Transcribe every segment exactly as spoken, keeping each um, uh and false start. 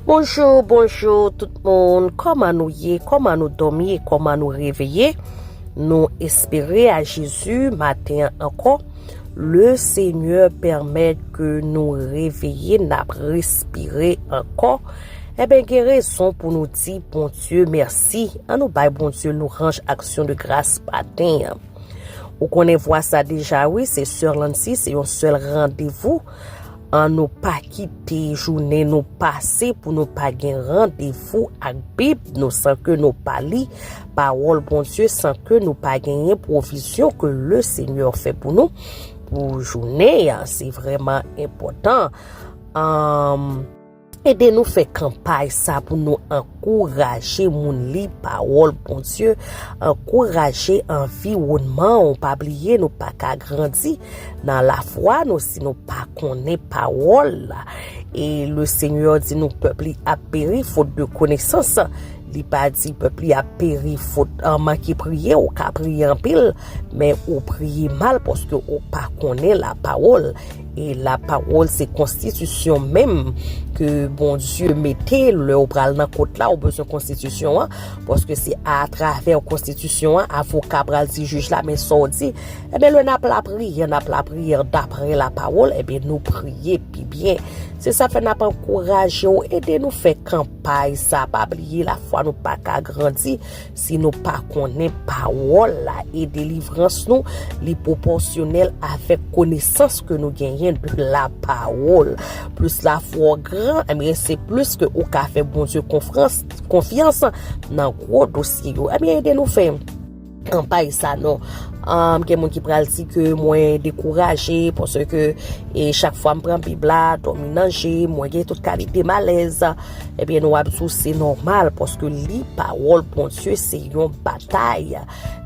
Bonjou, bonjou tout moun. Kòman nou ye? Kòman nou dòmi? Kòman nou reveye? Nou espere a Jezi maten an ankò. Le Senyè pèmèt ke nou reveye, n ap respire ankò. Enben, gen rezon pou nou di Bondye mèsi. Ann nou bay Bondye lwanj, aksyon de gras maten an. Ou konnen vwa sa deja, wi, se Sè Lancy, se yon sèl randevou. Ann nou pa kite jounen nou pase pou nou pa gen randevou ak Bib nou san ke nou pa li pawòl Bondye, san ke nou pa genyen pwovizyon ke le Senyè fè pou nou pou jounen an. Se vrèman enpòtan. Anm, Ede nou fè kanpay sa pou nou ankouraje moun li pawòl Bondye, ankouraje anviwònman w. Pa bliye, nou pa ka grandi nan lafwa nou si nou pa konnen pawòl la. E le Senyè di nou pèp li ap peri fot de konesans. Li pa di pèp li ap peri fot an manke priye, ou ka priye anpil, men ou priye mal paske ou pa konnen lapawòl. E lapawòl se konstitisyon menm ke Bondye mete. Lè ou pral nan kot la, ou bezwen konstitisyon an, paske se atravè konstitisyon an avoka pral di jij la, men sa w di. Ebyen, lè n ap lapriyè, n ap lapriyè daprè lapawòl, ebyen, nou priye pi byen. Se sa fè n ap ankouraje w, ede nou fè kanpay sa. Pa bliye, lafwa nou pa ka grandi si nou pa konnen pawòl la. E delivrans nou, li pwopòsyonèl avèk konesans ke nou genyen de lapawòl. Plis lafwa w gran, ebyen, se plis ke ou ka fè Bondye konfrans-, konfyans nan gwo dosye yo. Ebyen, ede nou fè kanpay sa non. Anm, gen moun ki pral di ke mwen dekouraje, paske, e, chak fwa m pran Bib la, dòmi nan je, mwen gen tout kalite malèz. Ebyen, nou ap di w se nòmal, paske li pawòl Bondye se yon batay.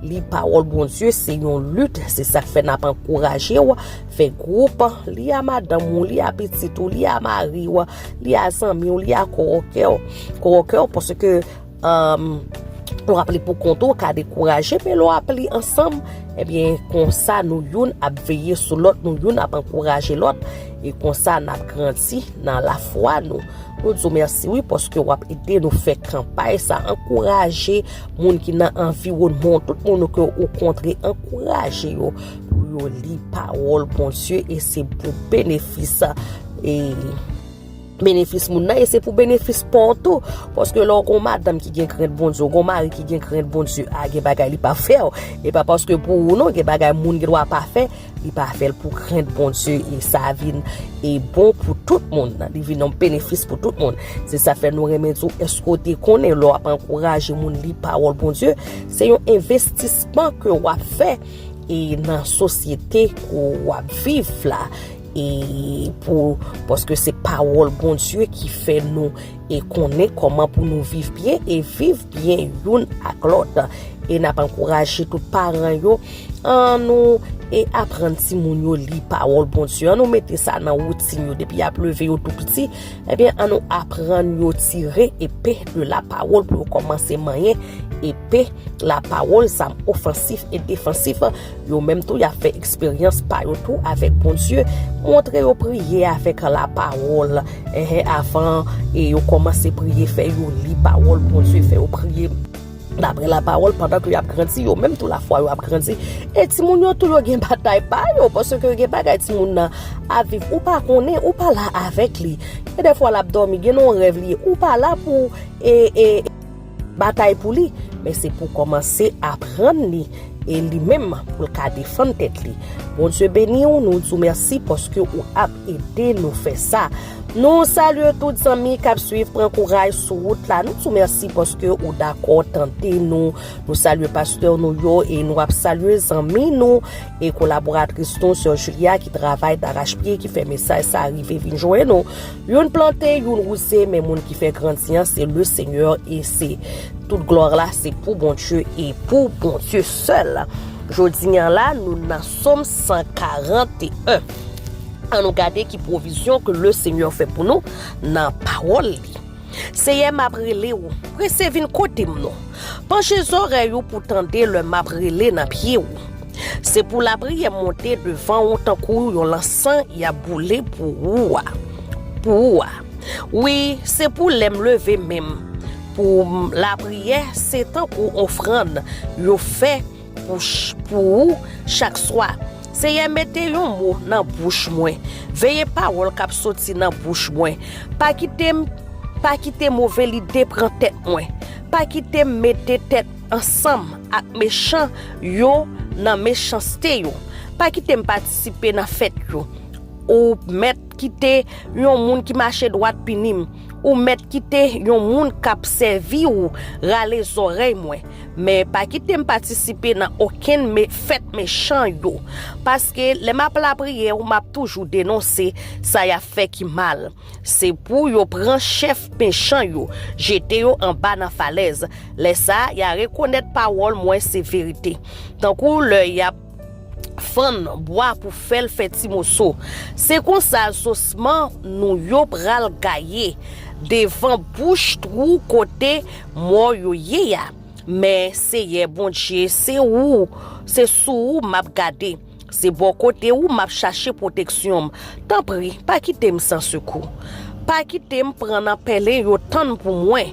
Li pawòl Bondye se yon lit. Se sa k fè n ap ankouraje w, fè gwoup, li a madanm ou, li a pitit ou, li a mari w, li a zanmi w, li a kowòkè w, kowòkè w, paske anm, w ap li pou kont ou, ka dekouraje, men lè w ap li ansanm, ebyen, konsa nou youn ap veye sou lòt, nou youn ap ankouraje lòt, e konsa n ap grandi nan lafwa nou. Nou di w mèsi, wi, paske w ap ede nou fè kanpay sa, ankouraje moun ki nan anviwònman w, tout moun ke ou kontre, ankouraje yo pou yo li pawòl Bondye, e se pou benefis, e benefis moun nan, e se pou benefis pa w tou. Paske lè w gon madanm ki gen krent Bondye, w gon mari ki gen krent Bondye, a, gen bagay li pa fè w. E pa paske pou ou non, gen bagay moun gen dwa pa fè, li pa fè l pou krent Bondye, e sa vin, e bon pou tout moun. Li vin yon benefis pou tout moun. Se sa fè nou renmen di w, èske w te konnen lè w ap ankouraje moun li pawòl Bondye, se yon envestisman ke w ap fè e nan sosyete ke w ap viv la, e pou, paske se pawòl Bondye ki fè nou e konnen kòman pou nou viv byen e viv byen youn ak lòt. E n ap ankouraje tout paran yo, ann nou e aprann timoun yo li pawòl Bondye. Ann nou mete sa nan woutin yo depi y ap leve yo tou piti. Ebyen, ann nou aprann yo tire epe de lapawòl pou yo kòmanse manyen epe lapawòl, zam ofansif e defansif. Yo menm tou, y ap fè eksperyans pa yo tou avèk Bondye. Montre yo priye avèk lapawòl. Enhen, avan e yo kòmanse priye, fè yo li pawòl Bondye, fè yo priye daprè lapawòl, pandan ke y ap grandi, yo menm tou lafwa yo ap grandi. E timoun yo tou, yo gen batay pa yo, paske gen bagay timoun nan ap viv, ou pa konnen, ou pa la avèk li. Gen dèfwa l ap dòmi, gen yon rèv li ye, ou pa la pou e, e batay pou li, men se pou kòmanse aprann li, e li menm pou l ka defann tèt li. Bondye beni w, nou di w mèsi paske ou ap ede nou fè sa. Nou salye tout zanmi k ap swiv Pran Kouraj sou wout la. Nou di w mèsi paske ou dakò tande nou. Nou salye pastè nou yo e nou ap salye zanmi nou e kolaboratris nou, sè Julia, ki travay darachpye, ki fè mesaj sa rive vin jwenn nou. Youn plante, youn wouze, men moun ki fè grandi an, se le Senyè e se tout glwa la, se pou Bondye e pou Bondye sèl. Jodi an la, nou nan Sòm san karant e en. Ann nou gade ki pwovizyon ke le Senyè fè pou nou nan pawòl li. Seyè, m ap rele w, prese vin kote m non. Panche zòrèy ou pou tande lè m ap rele nan pye w. Se pou lapriyè monte devan ou tankou yon lansan y ap boule pou ou a. Pou ou a. Wi, se pou lè m leve men m pou m lapriyè, se tankou ofrann yo fè pou, ch- pou ou chak swa. Seyè, mete yon mo nan bouch mwen. Veye pawòl k ap soti nan bouch mwen. Pa kite m, pa kite move lide pran tèt mwen. Pa kite m mete tèt ansanm ak mechan yo nan mechanste yo. Pa kite m patisipe nan fèt yo. Ou mèt kite yon moun ki mache dwat pini m. Ou mèt kite yon moun k ap sèvi w rale zòrèy mwen. Men pa kite m patisipe nan okenn me- fèt mechan yo. Paske lè m ap lapriyè w, m ap toujou denonse sa y ap fè ki mal. Se pou yo pran chèf mechan yo, jete yo anba nan falèz. Lè sa a, y a rekonèt pawòl mwen se verite. Tankou lè y ap fann bwa pou fè l fè ti moso. Se konsa zosman nou yo pral gaye devan bouch twou kote mò yo ye a. Men, Seyè Bondye, se ou, se sou ou m ap gade. Se bò kote ou m ap chache pwoteksyon m. Tanpri, pa kite m san sekou. Pa kite m pran nan pèlen yo tann pou mwen,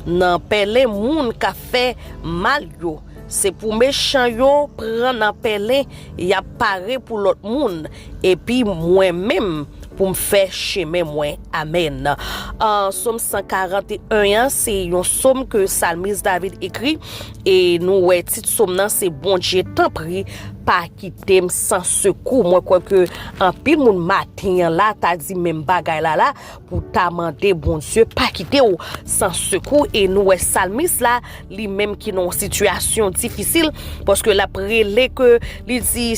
nan pèlen moun k ap fè mal yo. Se pou mechan yo pran nan pèlen y ap pare pou lòt moun, epi mwen menm pou m fè chemen mwen. Amèn. An, Sòm san karant e en an, se yon sòm ke salmis David ekri, e nou wè tit sòm nan se Bondye, tanpri, pa kite m san sekou. Mwen kwè ke anpil moun maten an la ta di menm bagay la la, pou ta mande Bondye pa kite w san sekou. E nou wè salmis la, li menm ki nan yon sitiyasyon difisil, paske l ap rele ke li di,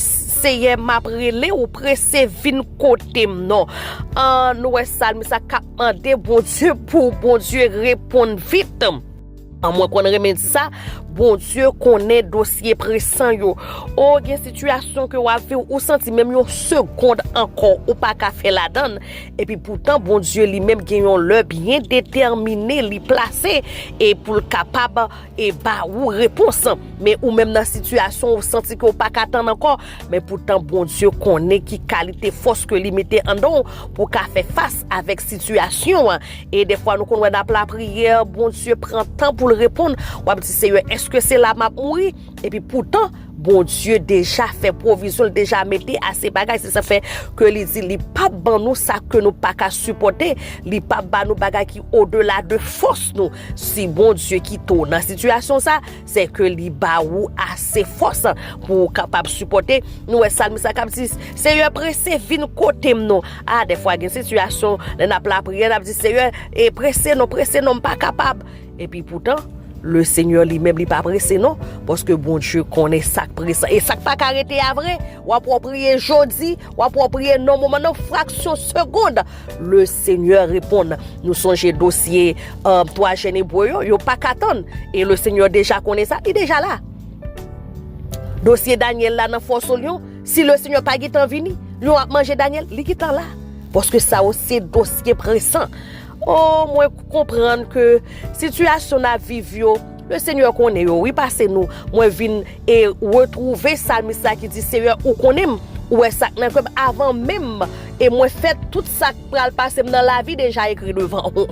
Seyè, m ap rele w, prese vin kote m non. An, nou wè salmis la k ap mande Bondye pou Bondye reponn vit. An, mwen konn renmen di sa, Bondye konnen dosye presan yo. O, gen sitiyasyon ke w ap viv, ou santi menm yon segond ankò, ou pa ka fè ladan l. Epi poutan, Bondye li menm gen yon lè byen detèmine, li plase, e pou l kapab, e ba ou repons. Men ou menm nan sitiyasyon, ou santi ke w pa ka tann ankò. Men poutan, Bondye konnen ki kalite fòs ke li mete anndan w pou w ka fè fas avèk sitiyasyon an. E defwa, nou konn wè n ap lapriyè, Bondye pran tan pou l reponn. W ap di, Seyè, èske se la m ap mouri? Epi poutan, Bondye deja fè pwovizyon, l deja mete ase bagay. Se sa fè ke li di, li p ap ban nou sa ke nou pa ka sipòte. Li p ap ba nou bagay ki odela de fòs nou. Si Bondye kite w nan sitiyasyon sa, se ke li ba ou ase fòs pou w kapab sipòte. Nou wè salmis la k ap di, Seyè, prese vin kote m non. A, defwa gen sitiyasyon, lè n ap lapriyè, n ap di, Seyè, e prese non, prese non, m pa kapab. Epi poutan, Lesenyè li menm, li pa prese non, paske Bondye konnen sa k presan. E sa k pa ka rete a vre, w ap wè w priye jodi, w ap wè w priye nan moman, nan fraksyon segond. Lesenyè reponn. Nou sonje dosye, um, twa jèn Ebre yo, yo pa ka tann. E Lesenyè deja konnen sa, li deja la. Dosye Danyèl la nan fòso lyon, si Lesenyè pa gentan vini, lyon ap manje Danyèl, li gentan la. Paske sa yo se dosye presan. O, mwen konprann ke sitiyasyon n ap viv yo, Lesenyè konnen yo, wi, pase nou. Mwen vin e retwouve salmis la ki di, Seyè, ou konnen m, ou wè sa k nan kè m avan menm, e mwen fè tout sa k pral pase m nan lavi deja ekri devan ou.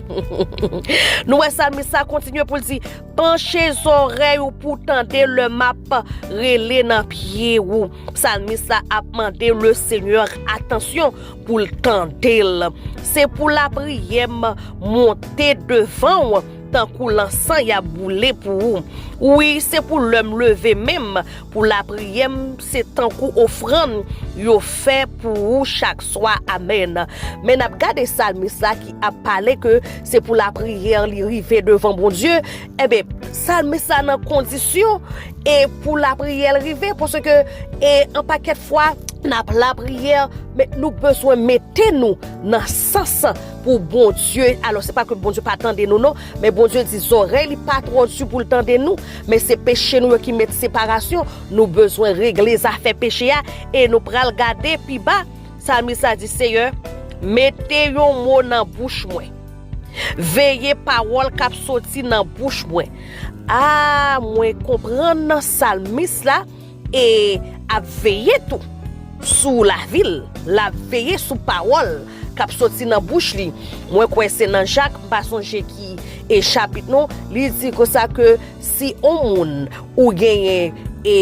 Nou wè salmis la kontinye pou l di, panche zòrèy ou pou tande lè m ap rele nan pye ou. Salmis la ap mande Lesenyè atansyon pou l tande l. Se pou lapriyè m monte devan w tankou lansan y ap boule pou ou. Wi, se pou lè m leve men m pou lapriyè m, se tankou ofrann yo fè pou ou chak swa. Amèn. Men n ap gade salmis la ki ap pale ke se pou lapriyè li rive devan Bondye. Enben, salmis la nan kondisyon e pou lapriyè l rive, paske e an pakèt fwa, n ap lapriyè, men nou bezwen mete nou nan sans pou Bondye. Alò, se pa ke Bondye pa tande nou non, men Bondye di zòrèy li pa twò di pou l tande nou, men se peche nou yo ki met separasyon. Nou bezwen regle zafè peche a, e nou pral gade pi ba. Salmis la di, Seyè, mete yon mo nan bouch mwen. Veye pawòl k ap soti nan bouch mwen. A, mwen konprann salmis la e ap veye tou sou lavi l, l ap veye sou pawòl k ap soti nan bouch li. Mwen kwè se nan Jak, m pa sonje ki e chapit non, li di konsa ke si on moun ou genyen e,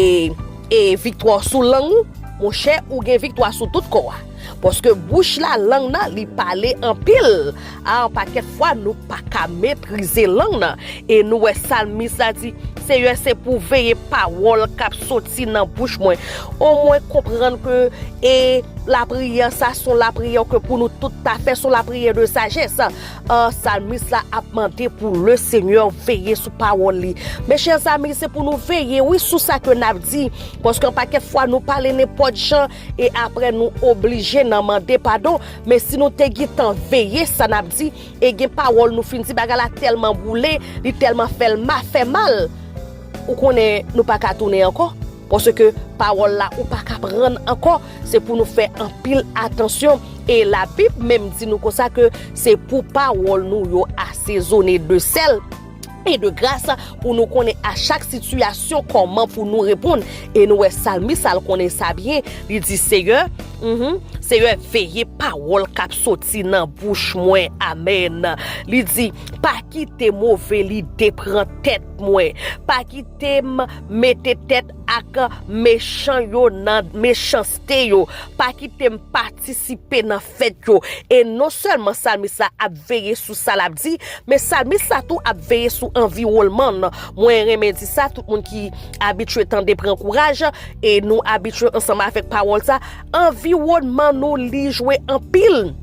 e viktwa sou lang ou, monchè, ou gen viktwa sou tout kò a. Paske bouch la, lang nan, li pale anpil. A, an pakèt fwa, nou pa ka metrize lang nan. E nou wè salmis la di, Seyè, se pou veye pawòl k ap soti nan bouch mwen. O, mwen konprann ke e lapriyè sa se yon lapriyè ke pou nou tout ta fè, se yon lapriyè de sajès. An, salmis la ap mande pou le Senyè veye sou pawòl li. Mechè zanmi, se pou nou veye, wi, sou sa ke n ap di. Paske an pakèt fwa, nou pale nenpòt jan e apre nou oblije nan mande padon. Men si nou te gentan veye sa n ap di, e gen pawòl nou fin di, bagay la tèlman boule, li tèlman fè l ma-, fè mal. Ou konnen nou pa ka tounen ankò. Paske pawòl la ou pa ka prann ankò. Se pou nou fè anpil atansyon. E Labib menm di nou konsa ke se pou pawòl nou yo asezone de sèl e de gras pou nou konnen a chak sitiyasyon kòman pou nou reponn. E nou wè salmis la, l konnen sa byen. Li di, Seyè, mhm, Seyè, veye pawòl k ap soti nan bouch mwen. Amèn. Li di, pa kite move lide pran tèt mwen. Pa kite m mete tèt ak mechan yo nan mechanste yo. Pa kite m patisipe nan fèt yo. E non sèlman salmis la ap veye sou sa l ap di, men salmis la tou ap veye sou anviwònman l. Mwen renmen di sa, tout moun ki abitye tande pran kouraj, e nou abitye ansanm avèk pawòl sa, anviwònman nou li jwe anpil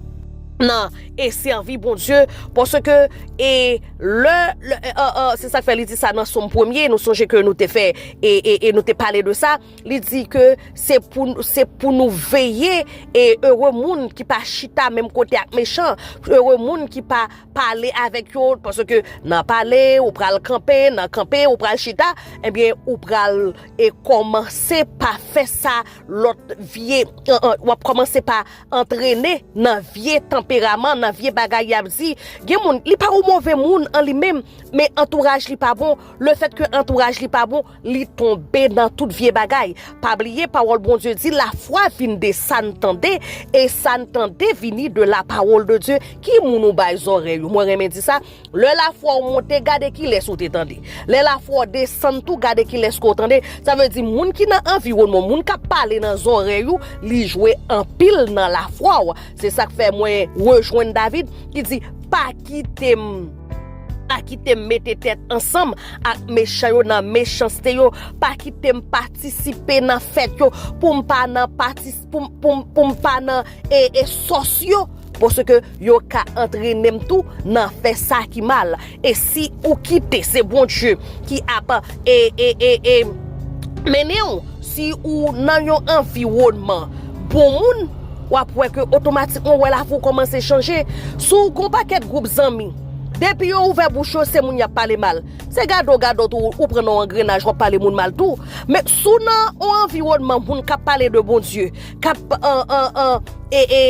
nan e sèvi Bondye, paske e lè, lè e, e, e, se sa k fè li di sa nan Sòm premye, nou sonje ke nou te fè e, e, e nou te pale de sa, li di ke se pou, se pou nou veye, e ere moun ki pa chita menm kote ak mechan, ere moun ki pa pale avèk yo, paske nan pale, ou pral kanpe, nan kanpe, ou pral chita, ebyen, ou pral e kòmanse pa fè sa lòt vye, e, e, w ap kòmanse pa antrene nan vye tanperaman, nan vye bagay y ap di. Gen moun, li pa yon move moun an li menm, men antouraj li pa bon. Lefètke antouraj li pa bon, li tonbe nan tout vye bagay. Pa bliye, pawòl Bondye di, lafwa vin de sa n tande, e sa n tande vini de la parole de Dieu. Ki moun ou bay zòrèy ou? Mwen renmen di sa, lè lafwa w monte, gade kilès ou te tande. Lè lafwa w desann tou, gade kilès ke w tande. Sa vle di, moun ki nan anviwònman w, moun k ap pale nan zòrèy ou, li jwe anpil nan lafwa w. Se sa k fè mwen rejwenn David, ki di, pa kite m, pa kite m mete tèt ansanm ak mechan yo nan mechanste yo, pa kite m patisipe nan fèt yo, pou m pa nan patis-, pou m, pou m, pou m pa nan e, e sòs yo, paske yo ka antrene m tou nan fè sa ki mal. E si ou kite, se Bondye ki ap e, e, e, e, mennen w. Si ou nan yon anviwònman bon moun, w ap wè ke otomatikman w wè lavi w kòmanse chanje. Si w gen yon pakèt gwoup zanmi, depi yo ouvè bouch yo, se moun y ap pale mal. Se gade w gade w tou, ou pran nan yon angrenaj, w ap pale moun mal tou. Men si w nan yon anviwònman moun k ap pale de Bondye, k ap, an, an, an, e, e,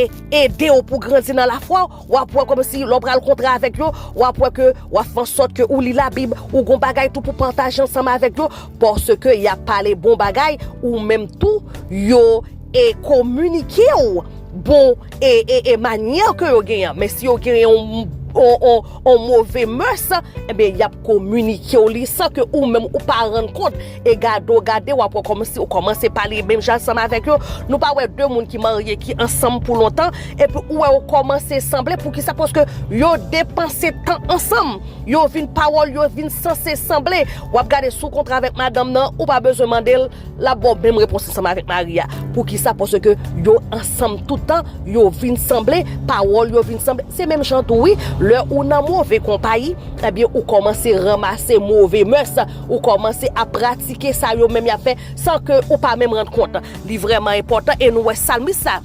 ede w pou grandi nan lafwa w, w ap wè kòmsi lè w pral kontre avèk yo, w ap wè ke w ap fè ansòt ke ou li Labib, ou gon bagay tou pou pataje ansanm avèk yo, paske y ap pale bon bagay, ou menm tou, yo e kominike w bon e, e, e manyè ke yo genyen. Men si yo genyen yon, yon, yon, yon move mès, ebyen, y ap kominike w li san ke ou menm ou pa rann kont. E gade w gade, w ap wè kòmsi ou kòmanse pale menm jan ansanm avèk yo. Nou pa wè de moun ki marye, ki ansanm pou lontan, epi ou wè yo kòmanse sanble. Poukisa? Paske yo depanse tan ansanm. Yo vin pawòl, yo vin sanse sanble. W ap gade si w kontre avèk madanm nan, ou pa bezwen mande l, l ap ba w menm repons ansanm avèk mari a. Poukisa? Paske yo ansanm tout tan, yo vin sanble, pawòl yo vin sanble. Se menm jan tou wi, lè ou nan move konpayi, ebyen ou kòmanse ranmase move mès, ou kòmanse ap pratike sa yo menm y ap fè san ke ou pa menm rann kont. Li vrèman enpòtan e nou wè salmis la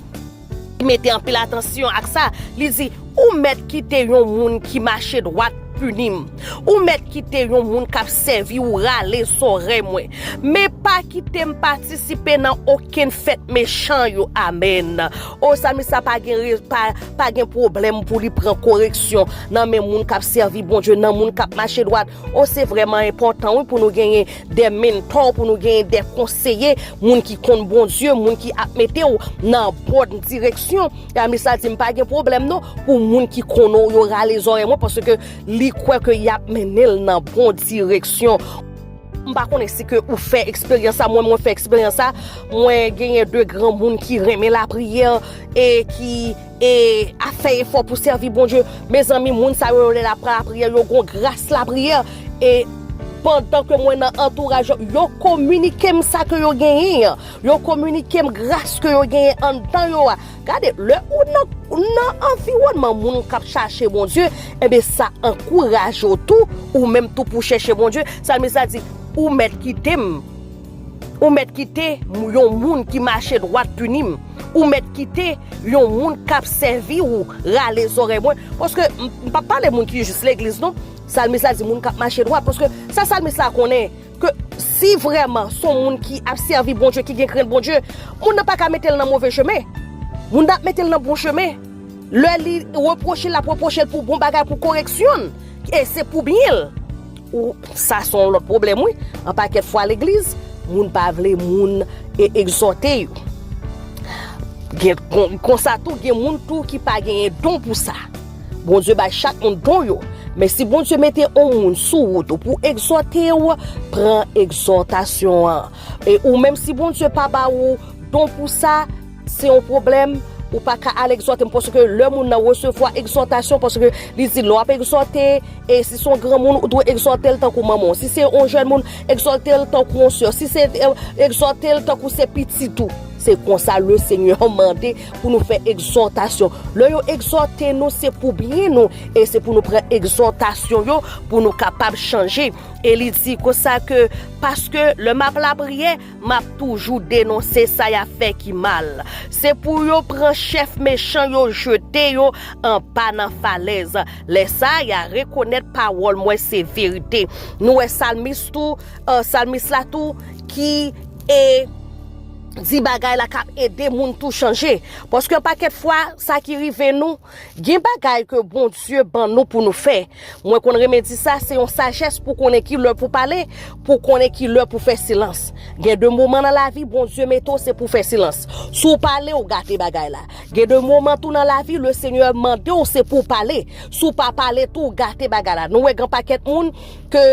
li mete anpil atansyon ak sa. Li di, ou mèt kite yon moun ki mache dwat pini m. Ou mèt kite yon moun k ap sèvi w rale zòrèy mwen. Men pa kite m patisipe nan okenn fèt mechan yo. Amèn. O, salmis la pa gen re-, pa, pa gen pwoblèm pou li pran koreksyon nan men moun k ap sèvi Bondye, nan moun k ap mache dwat. O, se vrèman enpòtan, wi, pou nou genyen de mentò, pou nou genyen de konseye, moun ki konn Bondye, moun ki ap mete w nan bòn direksyon. Salmis la di, m pa gen pwoblèm non pou moun ki konnen w yo rale zòrèy mwen, paske li kwè ke y ap mennen l nan bon direksyon. M pa konnen si ke ou fè eksperyans sa, mwen, mwen fè eksperyans sa. Mwen genyen de granmoun ki renmen lapriyè e ki e ap fè efò pou sèvi Bondye. Mezanmi, moun sa yo, lè y ap pran lapriyè, yo gon gras lapriyè. E pandan ke mwen nan antouraj yo, yo kominike m sa ke yo genyen an. Yo kominike m gras ke yo genyen anndan yo a. Gade, lè ou nan, nan anviwònman moun k ap chache Bondye, enben, sa ankouraje w tou, ou menm tou pou chèche Bondye. Salmis la di, ou mèt kite m. Ou mèt kite m, yon moun ki mache dwat pini m. Ou mèt kite yon moun k ap sèvi w rale zòrèy mwen. Paske m, m p ap pale moun ki jis legliz, non. Salmis la di moun k ap mache dwat. Paske sa salmis la konnen, ke si vrèman se yon moun ki ap sèvi Bondye, ki gen krent Bondye, moun nan pa ka mete l nan move chemen. Moun nan ap mete l nan bon chemen. Lè li repwoche l, l ap repwoche l pou bon bagay, pou koreksyon l. E se pou byen l. Ou, sa se yon lòt pwoblèm, wi. An pakèt fwa legliz, moun pa vle moun e egzòte yo. Gen kon-, konsa tou, gen moun tou ki pa genyen don pou sa. Bondye bay chak moun don yo. Men si Bondye mete yon moun sou wout ou pou egzòte w, pran egzòtasyon an. E ou menm si Bondye pa ba ou don pou sa, se yon pwoblèm, ou pa ka al egzòte m, paske lè moun nan resevwa egzòtasyon, paske li di lè w ap egzòte, e si se yon granmoun, ou dwe egzòte l tankou manman w. Si se yon jèn moun, egzòte l tankou yon sè. Si se, e, egzòte l tankou se pitit ou. Se konsa Lesenyè mande pou nou fè egzòtasyon. Lè yo egzòte nou, se pou byen nou, e se pou nou pran egzòtasyon yo, pou nou kapab chanje. E li di konsa ke, paske lè m ap lapriyè, m ap toujou denonse sa y ap fè ki mal. Se pou yo pran chèf mechan yo, jete yo anba nan falèz. Lè sa a, y a rekonèt pawòl mwen se verite. Nou wè salmis tou, e, salmis la tou, ki, e, di bagay la k ap ede moun tou chanje. Paske yon pakèt fwa, sa ki rive nou, gen bagay ke Bondye ban nou pou nou fè. Mwen konn renmen di sa, se yon sajès pou konnen ki lè pou pale, pou konnen ki lè pou fè silans. Gen de moman nan lavi, Bondye mete w, se pou fè silans. Si w pale, w gate bagay la. Gen de moman tou nan lavi, Lesenyè mande w, se pou w pale. Si w pa pale tou, w gate bagay la. Nou wè gen pakèt moun ke,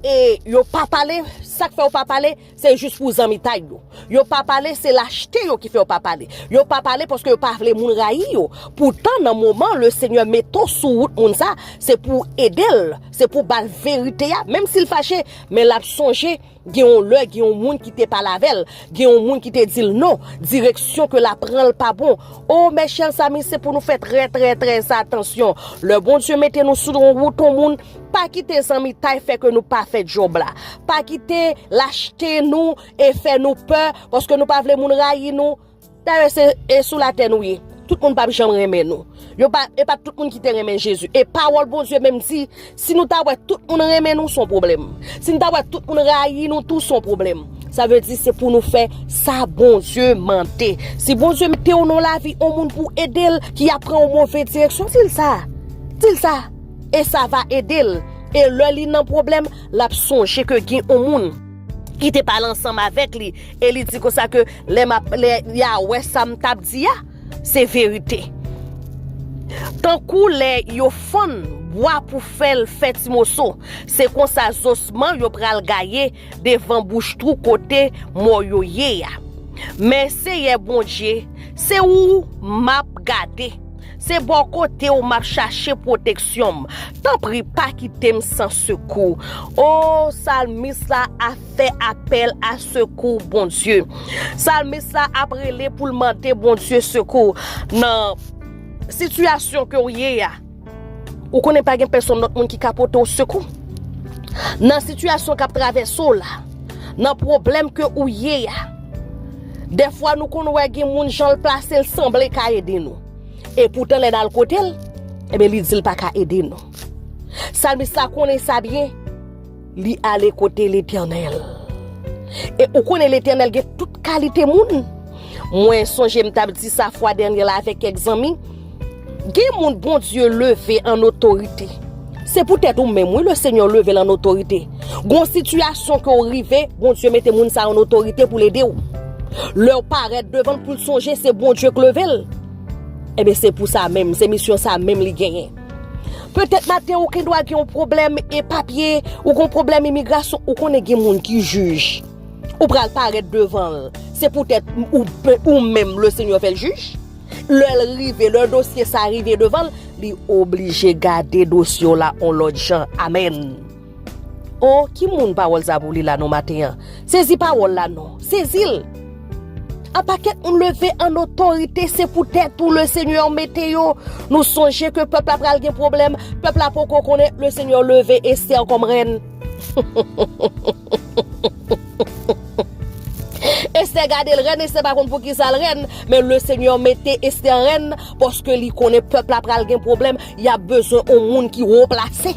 e, yo pa pale, sa k fè yo pa pale, se jis pou zanmitay yo. Yo pa pale, se lachte yo ki fè yo pa pale. Yo pa pale paske yo pa vle moun rayi yo. Poutan, nan moman Lesenyè mete w sou wout moun sa, se pou w ede l, se pou w ba l verite a. Menm si l fache, men l ap sonje, gen yon lè, gen yon moun ki te pale avè l, gen yon moun ki te di l non, direksyon ke l ap pran l pa bon. O, mechèl zanmi, se pou nou fè trè, trè, trè atansyon. Lè Bondye mete nou sou yon wout yon moun, pa kite zanmitay fè ke nou pa fè djòb la. Pa kite lachte nou e fè nou pè, paske nou pa vle moun rayi nou. Dayè, se, e sou latè nou ye. Tout moun p ap janm renmen nou. Yo pa, e pa tout moun ki te renmen Jezi. E pawòl Bondye menm di, si nou ta wè tout moun renmen nou, se yon pwoblèm. Si nou ta wè tout moun rayi nou tou, se yon pwoblèm. Sa vle di se pou nou fè sa Bondye mande. Si Bondye mete w nan lavi yon moun pou ede l, ki ap pran yon move direksyon, di l sa. Di l sa. E sa va ede l. E lè li nan pwoblèm, l ap sonje ke gen yon moun ki te pale ansanm avèk li. E li di konsa ke lè m ap, lè y a wè sa m t ap di a, se verite. Tankou lè yo fann bwa pou fè l fè ti moso, se konsa zosman yo pral gaye devan bouch twou kote mò yo ye a. Men Seyè Bondye, se ou m ap gade. Se bò kote w m ap chache pwoteksyon m. Tanpri, pa kite m san sekou. O, salmis la ap fè apèl a sekou Bondye. Salmis la ap rele pou l mande Bondye sekou nan sitiyasyon ke w ye a. Ou konnen pa gen pèsonn lòt moun ki ka pote w sekou. Nan sitiyasyon k ap travèse w la, nan pwoblèm ke ou ye a, dèfwa nou konn wè gen moun jan l plase l sanble ka ede nou. E poutan lè n al kote l, ebyen li di l pa ka ede nou. Salmis la konnen sa byen. Li ale kote Letènèl. E ou konnen Letènèl gen tout kalite moun. Mwen sonje m t ap di sa fwa dènye la avèk kèk zanmi. Gen moun Bondye leve an otorite. Se poutèt ou menm, wi, Lesenyè leve l an otorite. Gon sitiyasyon ke w rive, Bondye mete moun sa an otorite pou l ede w. Lè w parèt devan l pou l sonje se Bondye k leve l. Ebyen, se pou sa menm, se misyon sa menm li genyen. Petèt maten ou gendwa gen yon pwoblèm e papye, ou gen yon pwoblèm imigrasyon, ou konnen gen moun ki jij. Ou pral parèt devan l. Se poutèt ou, ou menm Lesenyè fè l jij. Lè l rive, lè dosye sa rive devan l, li oblije gade dosye w la on lòt jan. Amèn. O, ki moun pawòl sa pou li la non maten an? Sezi pawòl la non. Sezi l. An pakèt moun leve an otorite, se poutèt ou Lesenyè mete yo. Nou sonje ke pèp la pral gen pwoblèm. Pèp la poko konnen Lesenyè leve Estè kòm rèn. Estè gade l rèn, Estè pa konn poukisa l rèn, men Lesenyè mete Estè rèn paske li konnen pèp la pral gen pwoblèm, y ap bezwen yon moun ki wo plase.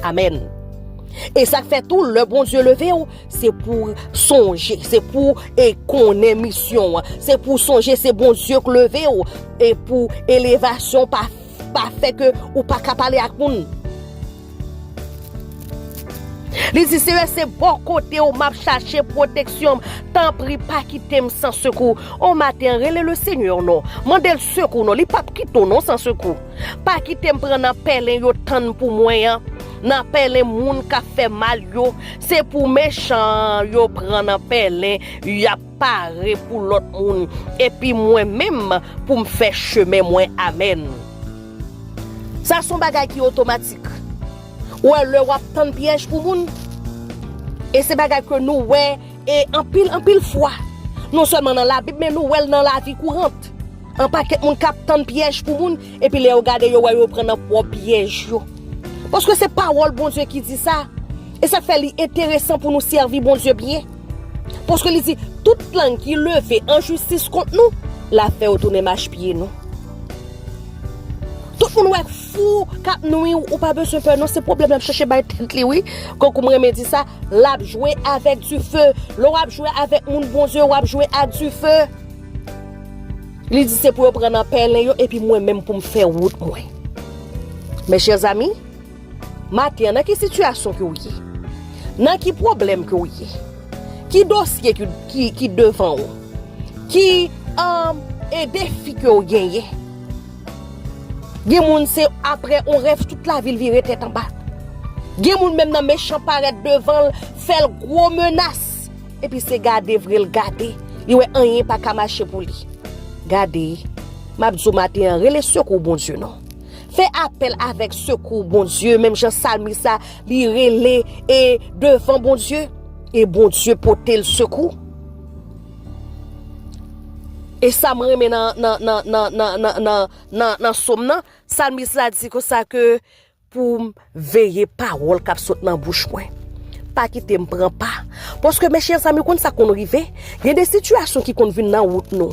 Amèn. E sa k fè tou, lè Bondye leve w, se pou sonje, se pou e konnen misyon an, se pou sonje se Bondye k leve w, e pou elevasyon pa, pa fè ke ou pa ka pale ak moun. Li di, Seyè, se bò kote w m ap chache pwoteksyon m. Tanpri, pa kite m san sekou. O maten an, rele Lesenyè non. Mande l sekou non. Li p ap kite w non san sekou. Pa kite m pran nan pèlen yo tann pou mwen an. Nan pèlen moun k ap fè mal yo. Se pou mechan yo pran nan pèlen y ap pare pou lòt moun. Epi mwen menm pou m fè chemen mwen. Amèn. Sa se yon bagay ki otomatik. Ou wè, lè w ap tann pyèj pou moun, e se bagay ke nou wè e anpil, anpil fwa. Non sèlman nan Labib, men nou wè l nan lavi kourant. An pakèt moun k ap tann pyèj pou moun, epi lè yo gade, yo wè yo pran nan pwòp pyèj yo. Paske se pawòl Bondye ki di sa. E sa k fè li enteresan pou nou sèvi Bondye byen. Paske li di, tout lang ki leve an jistis kont nou, l ap fè yo tounen machpye nou. Tout moun wè fou k ap nwi w, ou pa bezwen pè non, se pwoblèm l ap chache bay tèt li wi. Kankou m renmen di sa, l ap jwe avèk dife. Lè w ap jwe avèk moun Bondye, w ap jwe ak dife. Li di se pou yo pran nan pèlen yo epi mwen menm pou m fè wout mwen. Mes chers amis, maten an, nan ki sitiyasyon ke w ye? Nan ki pwoblèm ke w ye? Ki dosye ki, ki, ki devan w? Ki, um, e defi ke w genyen? Gen moun se apre on rèv tout lavi l vire tèt anba. Gen moun menm nan mechan parèt devan l, fè l gwo menas. Epi se gade vre l gade. Li wè anyen pa ka mache pou li. Gade, m ap di w maten an, rele sekou Bondye non. Fè apèl avèk sekou Bondye, menm jan salmis la, li rele e devan Bondye, e Bondye pote l sekou. E sa m renmen nan, nan, nan sòm nan, salmis la di konsa ke pou m veye pawòl k ap sot nan bouch mwen. Pa kite m pran pa. Paske, mes chers amis, konn sa konn rive? Gen de sitiyasyon ki konn vin nan wout nou.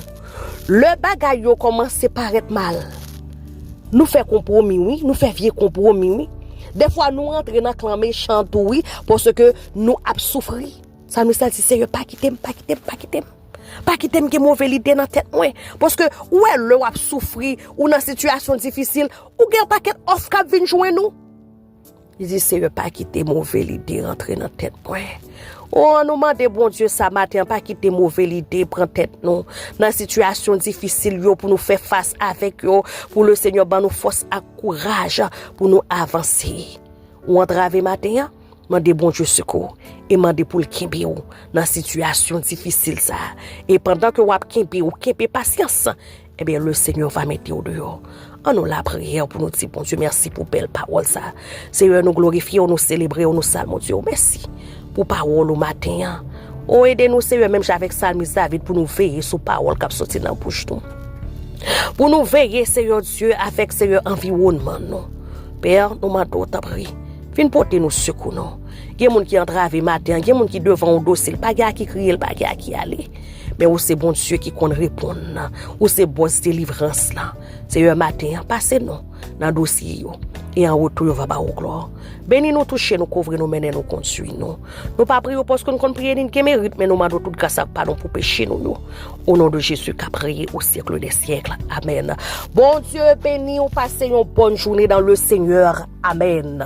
Lè bagay yo kòmanse parèt mal, nou fè konpwomi, wi. Nou fè vye konpwomi, wi. Dèfwa, nou rantre nan klan mechan tou, wi, paske nou ap soufri. Salmis la di, Seyè, pa kite m, pa kite m, pa kite m. Pa kite m gen move lide nan tèt mwen. Paske ou wè lè w ap soufri, ou nan sitiyasyon difisil, ou gen yon pakèt òf k ap vin jwenn ou. Li di, Seyè, pa kite move lide rantre nan tèt mwen. O, an nou mande Bondye sa maten an, pa kite move lide pran tèt nou nan sitiyasyon difisil yo pou nou fè fas avèk yo, pou Lesenyè ban nou fòs ak kouraj pou nou avanse. Ou antrave maten an, mande Bondye sekou e mande pou l kenbe w nan sitiyasyon difisil sa a. E pandan ke w ap kenbe, ou kenbe pasyans, ebyen, Lesenyè va mete w deyò. An nou lapriyè pou nou di Bondye mèsi pou bèl pawòl sa a. Seyè, nou glorifye w, nou selebre w, nou salmodye w. Mèsi pou pawòl ou maten an. O, ede nou, Seyè, menm jan avèk salmis David, pou nou veye sou pawòl k ap soti nan bouch nou. Pou nou veye, Seyè Dye, avèk, Seyè, anviwònman nou. Pè, nou mande w, tanpri, vin pote nou sekou non. Gen moun ki antrave maten an, gen moun ki devan yon dosye, l pa gen a ki kriye, l pa gen a ki ale. Men ou se Bondye ki konn reponn. Ou se bòs delivrans lan. Seyè, maten an, pase nou nan dosye yo. E an retou, yo va ba ou glwa. Beni nou, touche nou, kouvri nou, mennen nou, kondui nou. Nou pa priye w paske nou konn priye ni n gen merit, men nou mande w tout gras ak padon pou peche nou yo. O non de Jezi k ap reye o syèk dè syèk. Amèn. Bondye beni w, pase yon bòn jounen dans le Seigneur. Amèn.